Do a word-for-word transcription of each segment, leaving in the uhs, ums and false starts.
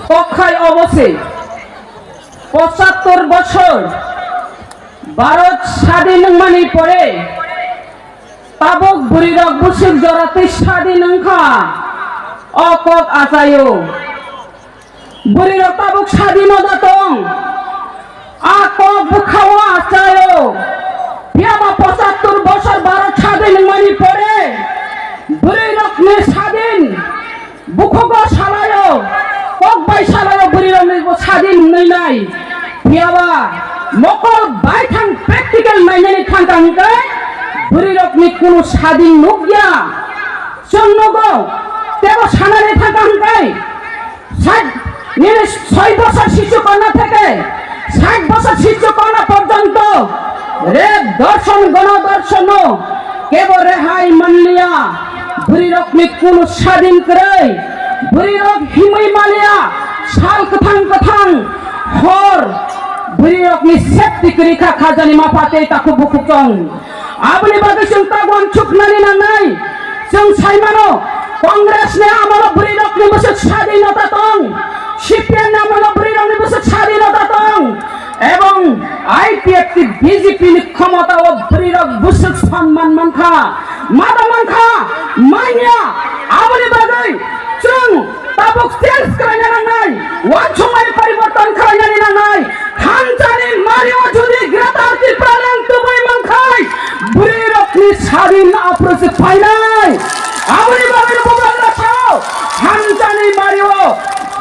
Kokkhai obo se, pochattor bosor Bharat sadin wngmani pore tabuk bwrwirok bwswk jora twi sadin wngkha, o kok achaio. Bwrwirok tabuk sadin no da tong, a kok bwkhao achaio. Phiyaba pochattor bosor Bharat sadin wngmani pore bwrwirokni sadin bukhugo salaio, kok bai salaio bwrwirokni bo sadin wngnai nai. Phiyaba mokol baithang practical nainani thangkha hwnkhe bwrwirokni kunu sadin nukya. Chwng nugo, tebo sanani thangkha hwnkhe, sait, nini soi bosor sichu konna theke sait bosor sichu konna porjonto rep dorshon, gono dorshono kebo rehai manliya. Bwrwirokni kunu sadin kwrwi, bwrwirok himwi manliya, sal kwthang kwthang hor bwrwirokni safety kwrwi kha, khajani mapha tei takhuk bukhuk chong. Aboni bagwi chwng tabuk uansuknani nangnai. Chwng saimano, Congress ni amolo bwrwirokni bwswk sadinota tong, C P M ni amolo bwrwirokni bwswk sadinota tong, ebong I P F T B J P ni khomotao bwrwirok bwswk sonman mankha, mada mankha, manya. Aboni bagwi chwng tabuk change khlaina nangnai, uansukmani poriborton khlainani nangnai. Thansa ni mario jodi Greater Tipraland tubui mankhai, bwrwirokni sadin aphuru se phainai. Aboni bagwi bubagra sao, thansa ni mario,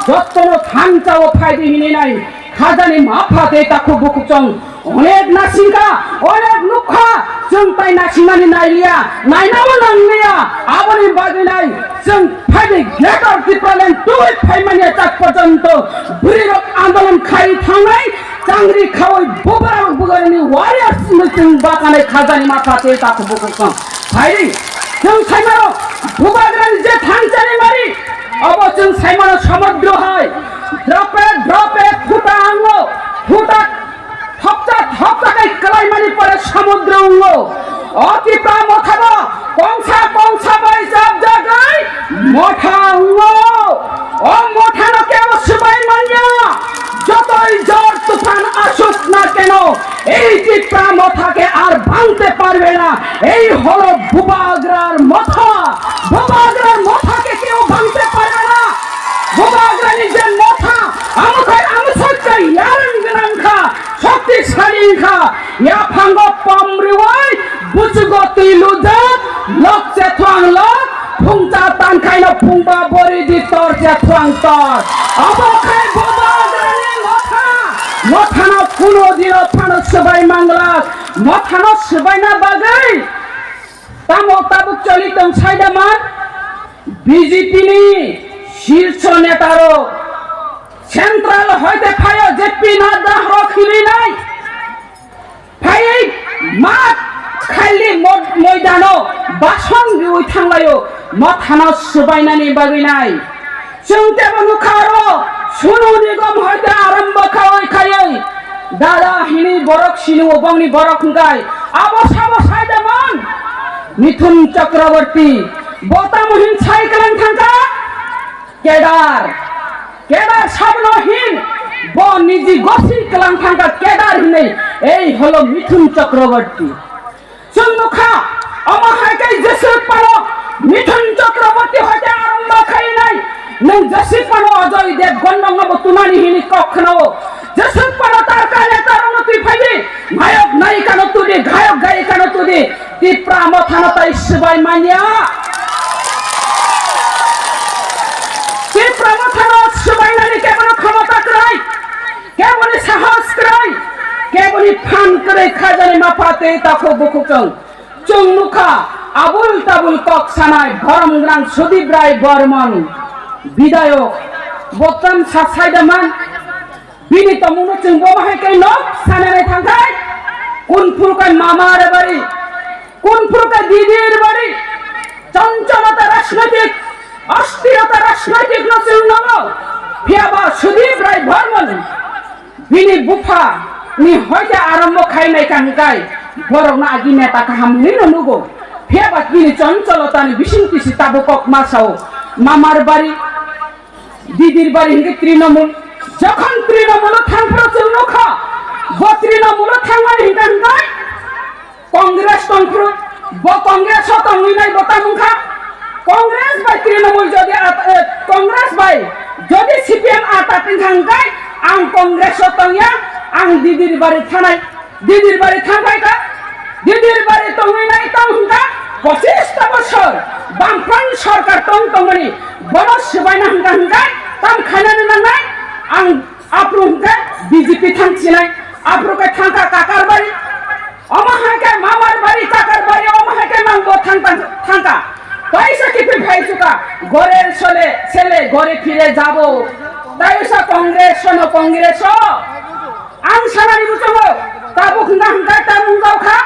jottono thansa o phaidi hininai, khajani mapha tei takhuk bukhuk chong. Onek nasingkha, onek nukha, chwng tai nasingnani nailiya, nainabo nangliya. Aboni bagwi nai chwng phaidi Greater Tipraland tubui phaimani chak porjonto bwrwirok andolon khai thangnai, changri khaui bubagra bubagrani warriors ni chwng bakanai khajani mapha tei takhuk bukhuk chong. Phaidi chwng saimano bubagrani je thangsani mari, obo chwng saimano samudro hai drope drope phuta ango, phuta thopsa thopsa khe kwlaimani pore samudro wngo. O Tipra mothabo kongsa kongsa bai chapjagwi motha wngo. O mothano kebo swbai manya. Jotoi jor tufan asuk na keno, ei Tipra motha ke ar bhangte parbe na. Ei holo bubagrar motha, bubagrar motha ke kebo bhangte parbe na. Bubagrani je motha, amo khai amo sokkai yarang gwnang kha. Shoktisali wngkha, yaphango pom riwai, buchugo twi lujak, lok chethuang lok, phungcha tankhaino phungba bori di tor chethuang tor. Abo khai bubagrani motha, mothano kuno dino phano swbai manglak, mothano swbaina bagwi tamo tabuk choli tong saida man? B J P ni shirso neta rok Central hoite phaio J P Nadda rok hinwi nai. Phaiwi mat khaili mod-, moidano bason riwi thanglaio, mothano swbainani bagwi nai. Chwng tebo nukha aro Sonu Nigam hoite arombo khawi khaiwi dada hinwi borok sini o bongni borok hwnkhe abo sabo saida man Mithun Chakraborty bo tamo hin sai kwlang thangkha. Kedar, Kedar sabno hin, bo niji gosi kwlang thangkha Kedar hinwi, ei holo Mithun Chakraborty. Chwng nukha, omo hai khe jeswk phano Mithun Chakraborty hoite arombo khainai, nwng jeswk phano Ajoy Devgan rokno bo tunani hini kok khwnao, jeswk phano tarka neta rokno twi phaidi, nayok nayika no tudi, gayok gayika no tudi, Tipra mothano tai swbai manya. Tipra mothano swbainani kebono khomota kwrwi, keboni sahos kwrwi, keboni phan kwrwi khajani mapha tei takhuk bukhuk chwng. Chwng nukha abul tabul kok sanai borom gwnang Sudip Rai Bormon bidayok. Botam sa saida man. Bini tongmungno chwng bo bahai khe nok sanani thangkhai, kun phuru khe mama re bari, kun phuru khe didi re bari, chanchalota rajnoitik, asthirota rajnoitik no chwng nango. Phiyaba Sudip Rai Bormon bini bupha ni hoite arombo khainai kha hwnkhe borokno agi neta kaham hinwi no nugo. Phiyaba bini chanchalota ni bising tisi tabuk kok ma sao, mama re bari, Didirbari hingke Trinamool. Jokhon Trinamool o thangphuru chwng nukha, bo Trinamool o thangmani hingka hingkai Congress tongphuru, bo Congress o tongwi nai bo tamo wngkha. Congress bai Trinamool jodi at-, eh, Congress bai jodi C P M atat wngkha hingkai ang Congress o tongya, ang Didirbari thanai. Didirbari thangbai kha, Didirbari tongwi nai tong hwnkha, pochis ta bosor Bamfront sorkar tong tongmani, bono swbaina hwnkha hwnkha, tam khainani nangnai, ang aphuru hwnkha B J P thang sinai, aphuru khe thangkha Kakarbari, omo hai khe Mamarbari, Kakarbari, omo hai khe nangbo thang, thang, thangkha. Kaisa kiphil phai chuka, gore sole, sele, gore phire jabo. Taisa Congress, sono Congress o. Ang sanani muchungo, tabuk hwnka hwnka ta mung jaukha,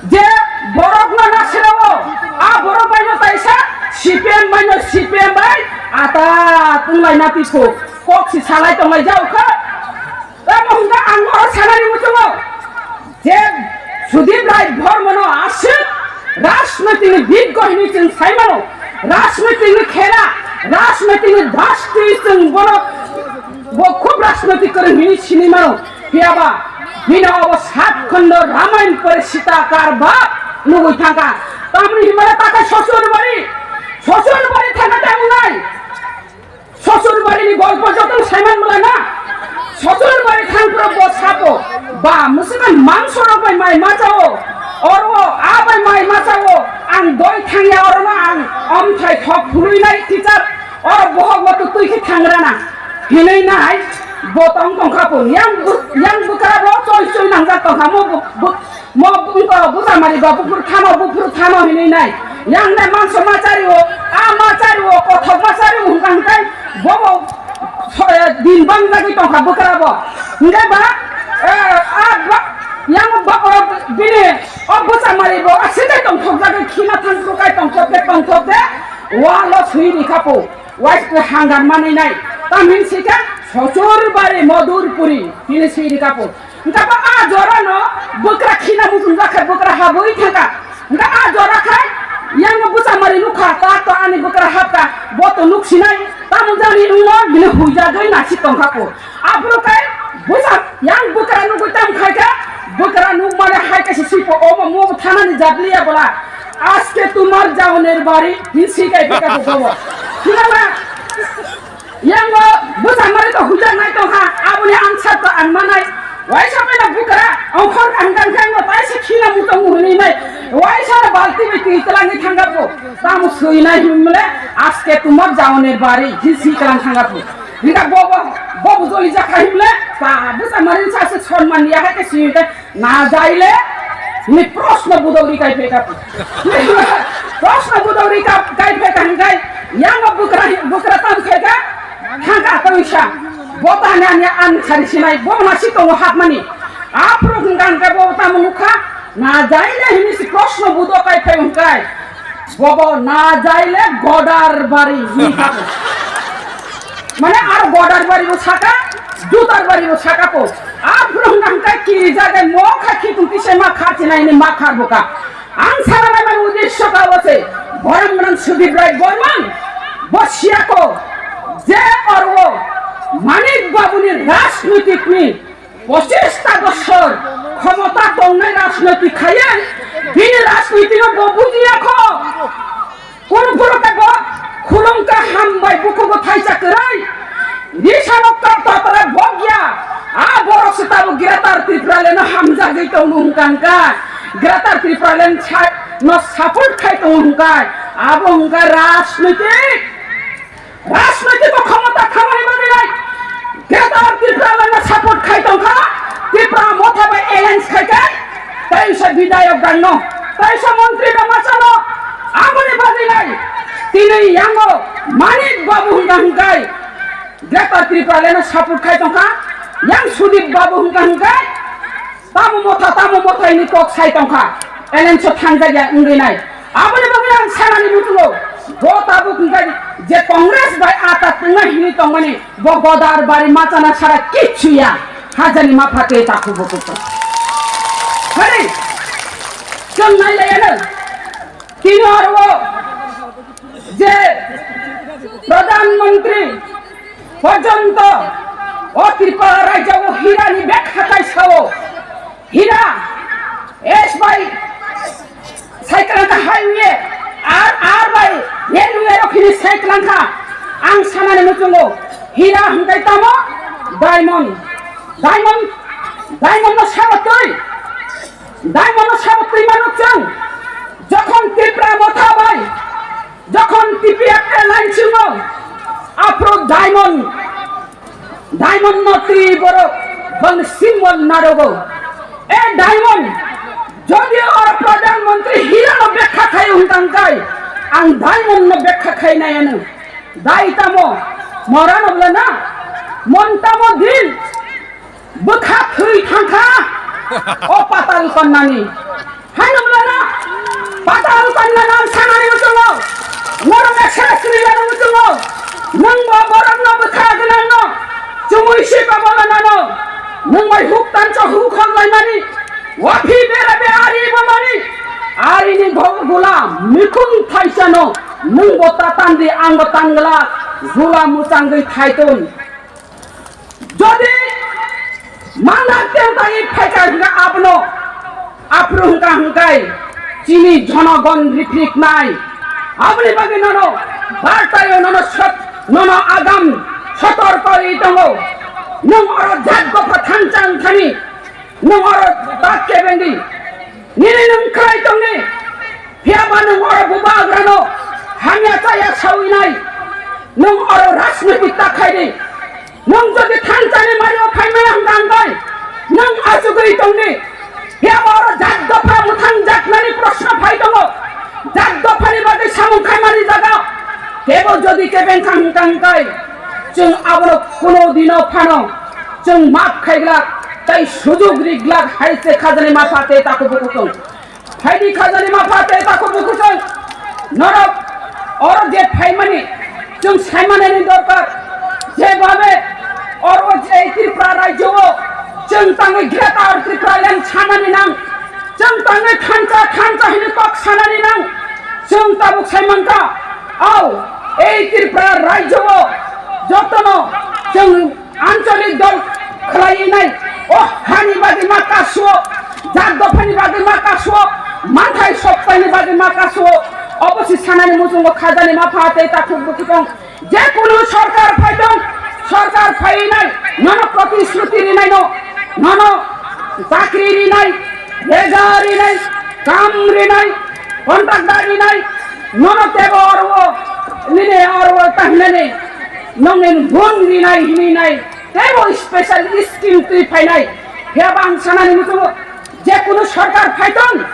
je borok no nasirao, a borok bai no taisa C P M bai no C P M bai ata tunglai na tisu kok si salai tonglai jaukha. Tamo hwnka ang oro sanani muchungo, je Sudip Rai Bormano aswk rajnoitikni biggo hinwi chwng sai mano, rajnoitikni khela, rajnoitikni dasti chwng bono, bo khub rajnoitik kwrwng hinwi sinwi mano. Phiyaba bini obo sat khondo Ramayan pore Sita karbap nugwi thangkha. Tamni himala takai Sosurbari, Sosurbari thangkha tamo nai. Sosurbari ni golpo joto saiman mala na. Sosurbari thangpro bo sapo. Ba, mwswkang mangso rok bai mai machao. Oro, a bai mai machao. Ang doi thangya oro no ang omthai thok phului nai teacher. Oro bohok bo tu tui khe thangra na. Hinui nai, bo tong tong kha po. Yang bu-, yang bwkra bo choi choi nangjak tong kha mo bu-, bu-, Mo bungko busamari ba buphuru thano, buphuru thano hinwi nai. Yang nai mangso ma chari o, a ma chari o, kothok ma chari o hwnkha hwnkhe bobo so-, eh, din bang jagwi tongkha bwkra bo. Hwnkhe ba, eh, a ba, yang ba, o bini o busamari bo a sitai tongthok jagwi khina thang phuru kai tongthok de, tongthok de, walo swi rikha po. Wai hangar manwi nai. Tamhin sikha Sosurbari Modurpuri hini swi rikha po. Hwnkha ba a jora no bwkra khina muchung jakha bwkra habwi thangkha. Hwnkha a jora khai yang no bwsa mari nukha ta to ani bwkra hapkha bo to nuk sinai tamo jani wngno bini huijagwi nasi tongkha po. Aphuru khai bwsa yang bwkra nugwi tam khaikha bwkra nuk mane hai kaisa swipo omo mo thanani jabliya bola aske tumar jaoner bari hin sikai beka bo. Hinama Yango bwsa mari to hujak nai tong ha, aboni answer to ang manai. Waisa bai na bukra, ongkhor ang dang khe no taisa khina mutong hwnwi nai. Waisa na balti bai twi twlangwi thangkha bo. Tamo swi nai himle, aske tumar jaone bari, hi si kalang thangkha bo. Hinga bo bo, bo bujoli jakha himle, ta bwsa mari sa se sonman ya ha ke swi te. Na jaile ni proshno budok ri kai pheka. Proshno budok ri ka-, kai pheka hingkai yang bukra, bukra tam pheka. Hangka tawisa. Bota ni ani an sari sinai bo na si tongo hapmani. Aphuru hingka hingka bo tamo nukha. Na jaile hini si proshno budok kai phai hingkai. Bobo na jaile godar bari. Mane aro godar bari bo saka, jutar bari bo saka po. Aphuru hwnka hwnka kiri jagai mo kha khitung kisa ma khar chinai ni ma khar boka. Ang sana nai mani uddesho ka ose. Borom gwnang Sudip Rai Borman. Bo siya ko. Je orwo Manik Babu ni rajnitik ni pochis ta bosor khomota tongnai rajnitik khaiye. Bini rajnitik no bo bujiya kho. Kunu phuru khe bo khulumkha hambai bukhugo thaisa kwrwi. Risano kap tapra bogya. A borok se tabuk Greater Tipraland no hamjagwi tongo hwnkha hwnkha. Greater Tipraland sa-, no support khai tongo hwnkha. Abo hwnkha rajnitik. Rajnoitik o khomota thamani bagwi nai. Greater Tipraland no support khai tongkha. Tipra Motha bai alliance khai khe. Taisa bidayok dang no. Taisa montri no masa no. Aboni bagwi nai. Tini yango Manik Babu hwnka hwnkai. Greater Tipraland no support khai tongkha. Yang Sudip Babu hwnka hwnkai. Tamo motha, tamo motha hini kok sai tongkha. Alliance o thangjak ya wngwi nai. Aboni bagwi ang sanani muchungo. Bo tabuk hwnkhe je Congress bai ata twngnai hini tongmani, bo godar bari machana sara kichu ya. Hajani ma phate taku bo kutu. Hani, chwng nai laiya no. Tini oro je Pradhan Mantri porjonto o Tripura rajyo o hirani bekha khai sao. Hira, S bai cycle ka highway, R R bai railway rok hini cycle ka. Ang sanani muchungo hira hingkai tamo diamond. Diamond, diamond no sabo twi. Diamond no sabo twi mano chang. Jokhon Tipra motha bai, jokhon T P F alliance no, aphro diamond. Diamond no twi borok bang symbol narogo. E diamond, jodi oro Pradhan Mantri hira no bekha khai hwn tangkai, ang diamond no bekha khai nai ano. Dai tamo, mora no bla na, mon tamo din, bwkha thwi thangkha, o patal konnani. Haino wlana, patal konna nang sanani muchungo, norok exercise rilani muchungo, nwng bo borokno bwkha gwnangno chumui si kobolanano, nwng bai huk tancho huk hok laimani, waphi bera be ari bomani, arini gula mikhung thaisano, nwng bo ta tandi ang bo tangla, gula muchangwi thaitun. Jodi mandak tei tangwi phaikha hwnkha abono aphuru hwnkha hwnkhe chini jonogon riphriknai. Aboni bagwi nono bartaio nono sot-, nono agam sotorko ri tongo. Nwng oro jat dopha thansa wngthani, nwng oro tak kebengdi. Nini nwng khlai tongni, phiyaba nwng oro bubagrano hamya chaya sawi nai. Nwng oro rajnitik ta khaidi. Nwng jodi thansani mario phaimaya hwnkha hwnkhe nwng achugwi tongdi. Phiyaba oro jat dopha mwthang jaknani proshno phai tongo. Jat dophani bagwi samung khaimani jaga. Kebo jodi kebeng kha hwnkha hwnkhe chwng abono kuno dino phano chwng map khaiglak tei sujug riglak hai se khajani mapha tei takhuk bukhuk chwng. Phaidi khajani mapha tei takhuk bukhuk chwng norok oro je phaimani chwng saimanani dorkar, je babe oro je Tripura rajyo o chwng tangwi Greater Tripura Land sanani nang, chwng tangwi thansa thansa hwnwi kok sanani nang, chwng tabuk saimankha, au, ei Tripura rajyo o jotono chwng ancholik dol khlaiwi nai, o hani bagwi ma kasu, jat dophani bagwi ma kasu, manthai sokpaini bagwi ma kasu, obo si sanani muchungo khajani mapha tei takhuk bukhuk chwng. Je kunu sorkar phaiton, sorkar phaiwi nai, nono protishruti rinai no, nono chakri rinai, bega rinai, kam rinai, contractor rinai, nono tebo oro, nini oro tahnani, nongni gun rinai, hininai, teibo special scheme twi phainai. Phiyaba ang sanani muchungo, je kunu sorkar phaiton,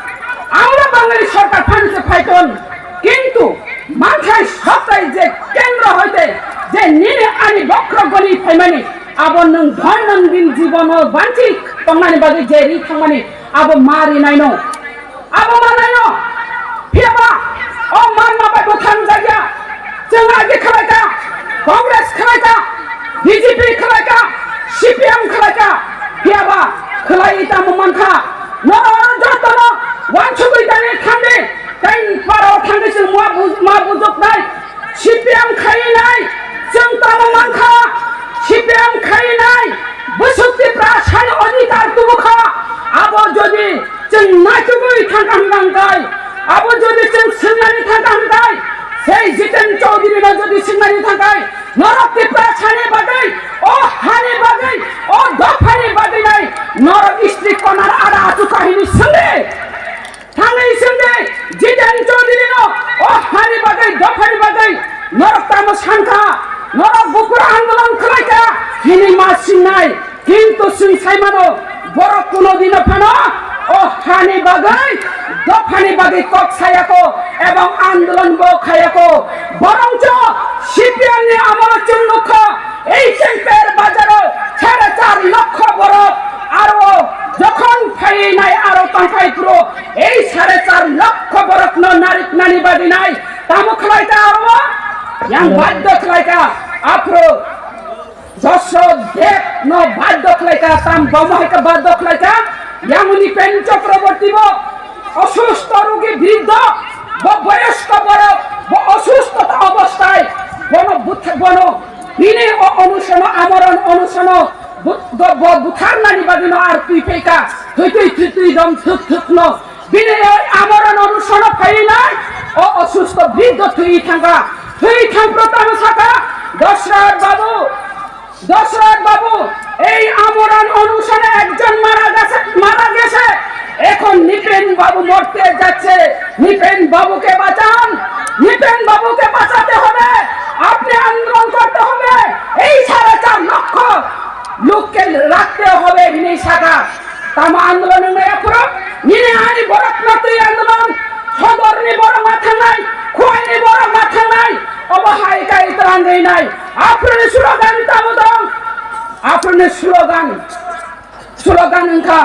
amro Bangali sorkar phanse phaiton, kintu manthai soktai je kendro hoite je nini ani bokhorok goni phaimani, abo nwng dhoinondin jibono banchi tongnani bagwi je ri thangmani, abo ma rinaino. Abo manaino, phiyaba, o manma bai bo thangjak ya. Chwng agi khlai kha, Congress khlai kha, B J P khlai kha, C P M khlai kha, phiyaba, khlai tamo man kha. Norok oro jotono wansugwi tani thangdi, tei paro thangdi chwng ma bu-, ma bujoknai. C P M khainai, chwng tamo mankha, C P M khainai, bwswk Tiprasani odhikar tubukha, abo jodi chwng naitugwi thangkha hwnkha hwnkhe, abo jodi chwng swngnani thangkha hwnkhe, sei Jiten Chaudhary no jodi swngnani thangkha, norok Tiprasani bagwi, o hani bagwi, o dophani bagwi nai, norok istri konar ada achukha hini swngdi. Thangwi swngdi, Jiten Chaudhary no, o hani bagwi, dophani bagwi, norok tamo sankha, norok buphuru andolon khlaikha, hini ma singnai, kintu swng saimano, borok kuno dino phano, o hani bagwi, dophani bagwi kok sayako, ebong andolon bo khayako, borongcho C P M ni amolo chwng nukha, ei Chengper bazaro sare char lokho borok, aro jokhon phainai aro tongphai phuru, ei sare char lokho borokno nariknani badinai tamo khlaikha aro? Yang baddo khlaikha, aphuru Jaswant Deb no baddo khlaikha, tam bomo hai khe baddo khlaikha, yamuni Pen Chakraborty bo osusto rugi briddho, bo boyosko borok, bo osustota obostai, Bono butha-, bono bini o onusono, amoron onusono but-, bo-, bo-, butharnani bagwino ar twi phaikha, thwi twi thwi twi dom thwk thwkno. Bini o amoron onusono phainai, o osusto briddo thwi thangkha. Thwi thangphru tamo sakha, Dosrat babu, Dosrat babu, ei আমরণ অনশনে একজন মারা গেছে, মারা গেছে। এখন নৃপেন বাবু মরতে যাচ্ছে। নৃপেন বাবুকে বাঁচান, নৃপেন বাবুকে বাঁচাতে হবে। আপনি আন্দোলন করতে হবে। এই সাড়ে চার লক্ষ লোককে রাখতে হবে hwnwi sakha. Tamo andolon wngya phuru, nini ani borok matwi andolon, sodorni borok ma thangnai, khuaini borok ma thangnai, obo hai kai twlang rinai. Aphuruni slogan tamo dong, aphuruni slogan, slogan wngkha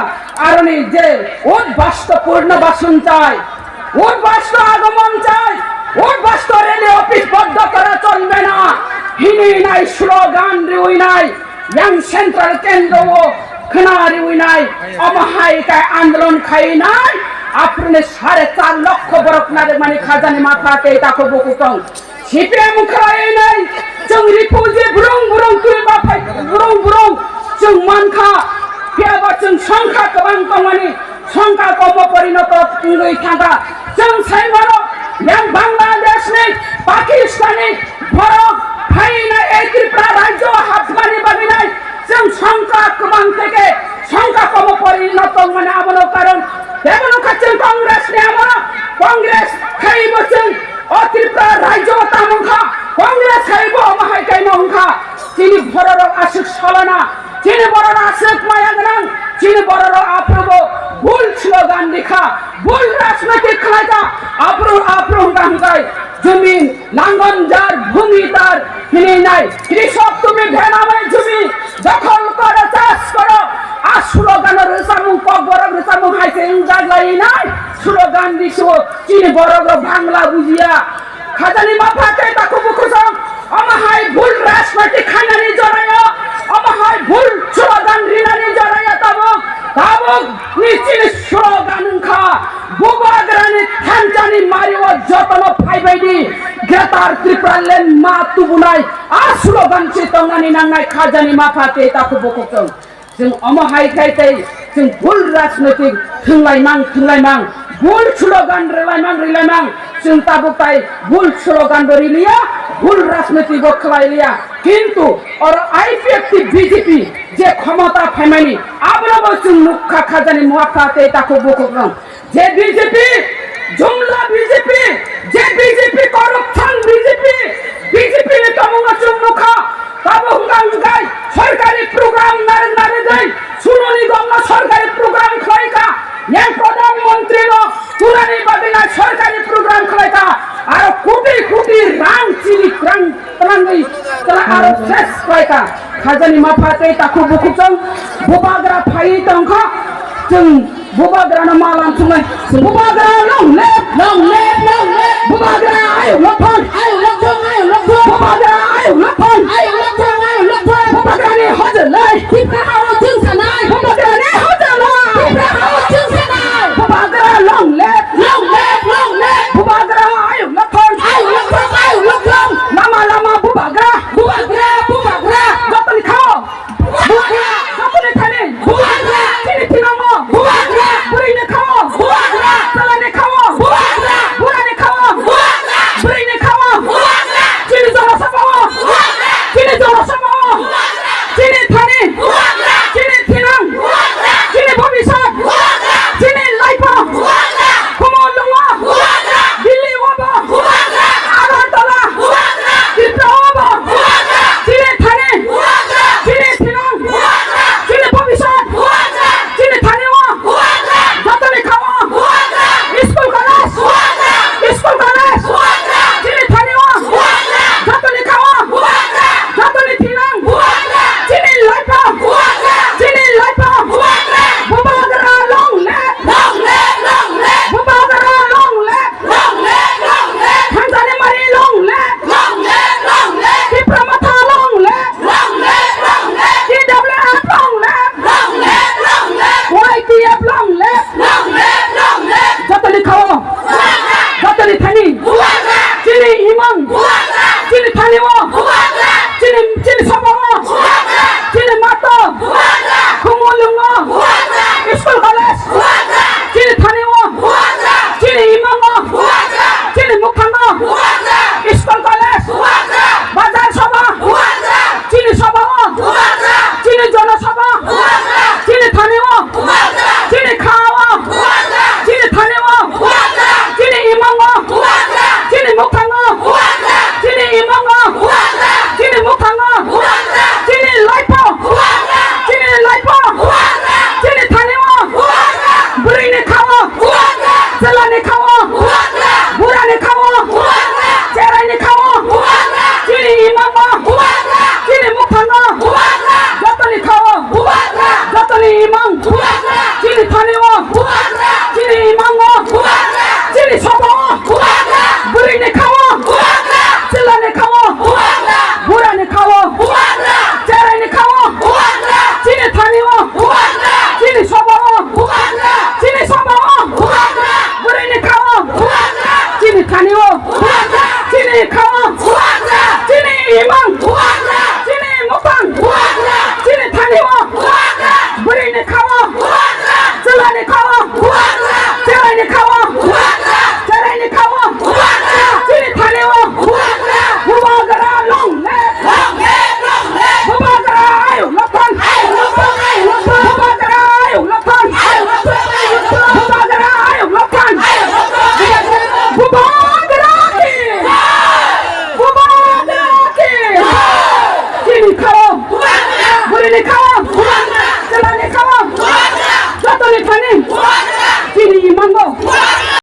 aroni je উদ্বাস্তু পুনর্বাসন চাই, উদ্বাস্তু আগমন চাই, উদ্বাস্তু rally office বন্ধ করা চলবে না, hwnwi nai slogan riwi nai. Yang central kendro o khna riwi nai, omo hai kai andolon khai nai, aphuruni sare char lokho borok narwkmani khajani mapha tei takhuk bukhuk tong. C P M khlai nai, chwng refugee burung burung twi ma phai burung burung chwng mankha, phiya ba chwng songkha kwbang tongmani, songkha komo porinoto wngwi thangkha. Chwng sai mano, yang Bangladesh ni, Pakistan ni borok phaina ei Tripura rajyo hapmani bagwi nai, chwng songkha kwbang theke songkha komo porinoto wngmani abono karon. Tebo nokha chwng Congress ni amo, Congress khaibo chwng o Tripura rajyo tamo wngkha, Congress khaibo omo hai kaino wngkha. Chini bororok aswk salana, chini bororok aswk maya gwnang, chini bororok aphuru bo bul slogan rikha, bul rajniti khlaikha, aphuru, aphuru hwnka hwnkhe jumin langon jar bhumi tar hwnwi nai, krishok tumi bhenamai jumi dokhol koro, chas koro, a slogan rwchapmung, kokborok rwchapmung hai se wngjak lai nai, slogan riksu chini borok rok Bangla bujiya. Khajani mapha tei takhuk bukhuk song, omo hai bul rajniti khainani jorao, omo hai bul slogan rinani jorao tabuk, tabuk ni chini slogan wngkha, Bubagrani thanchani mario jotono phaibaidi, Greater Tripura Land ma tubunai, a slogan se tongnani nangnai khajani mapha tei takhuk bukhuk song. Chwng omo hai khai tei chwng bul rajniti thwnglaimang, thwnglaimang, bul slogan rwlaimang, rwlaimang, chwng tabuk tai bul slogan bo riliya, bul rajniti bo khlai liya. Kintu oro I P F T B J P je khomota phaimani, abono bo chwng nukha khajani mapha tei takhuk bukhuk rok. Je B J P, jumla B J P, je B J P, corruption B J P, B J P ni tongmungo chwng nukha, tabo hwnka hwnkai sorkari program nare nare dai, sunoni gomno sorkari program khlaikha, yang pradhan mantri no tunani bagwi na sorkari program khlaikha, aro koti koti rang chini krang twlangwi twla aro ses khlaikha, khajani mapha tei takhuk bukhuk chwng bubagra phaiwi tongkha, chwng Bubagrano malam thumnai. Bubagra long live, long live, long live. Bubagra ayuk lophon, ayuk lophon, ayuk lophon. Bubagra ayuk lophon, ayuk lophon, ayuk lophon. Bubagrani hojlai. Tipra hao chwng sanai. Bubagrani hojlai. Tipra hao chwng sanai. Bubagra long live, long live, long live. Bubagra ayuk lophon, ayuk lophon, ayuk lophon. Lama lama bubagra, bubagra, bubagra. Jotoni khao. Bubagra! Jotoni thani! Bubagra! Chini thinamo! Bubagra! Bwrwini khao! Bubagra! Chwlani khao! Bubagra! Burani khao! Bubagra! Bwrwini khao! Bubagra! Chini jora sabo! Emang